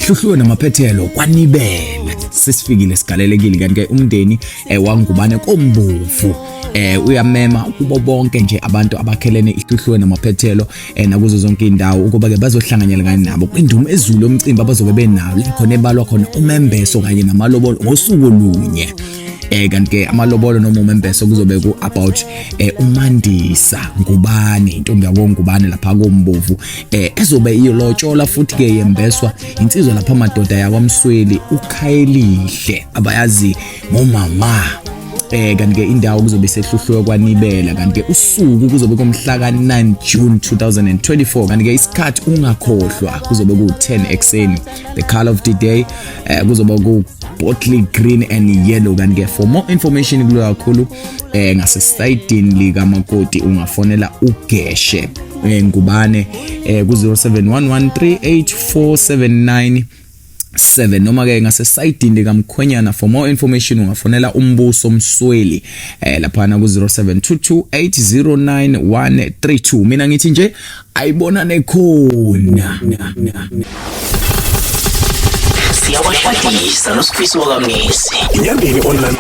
Hluhluwe namaphethelo kwanibele sesifikile sigalelekile kanti ke umndeni eh, wangubane kombovu eh uyamema kubo bonke nje abantu abakhelene ihluhluwe namaphethelo eh nakuzo zonke indawo ukuba ke bazohlanganyela kanye nabo kwindumo ezulu yomcimbi abazobe benawo la khona ebalwa khona umembeso kanye namalobolo ngosuku lunye. Eh kanti ke amalobolo noma umembeso kuzobe ku about eh uMandisa Ngubane, intombi yakoNgubane lapha koMbovu, eh ezobe iyolotshola futhi ke yembeswa insizwa lapha madoda yakwaMsweli uKhayelihle abayazi ngomama. Eh kanti ke indawo kuzobe sehluhluwe kwanibela, kanti ke usuku kuzobe kumhla ka-9 June 2024, kanti ke isikhathi ungakhohlwa kuzobe ku-10 ekuseni. The color of the day eh kuzoba ku bottle green and yellow. Kanti ke for more information kulo kakhulu eh ngasesayidini likamakoti ungafonela uGeshe eh Ngubane eh ku 0711384797 noma ke ngasesayidini likamkhwenyana for more information ungafonela uMbuso Msweli eh laphana ku 0722809132. Mina ngithi nje ayibonane khona. Siyabashadisa noSifiso kaMnisi. Inyandeni Online.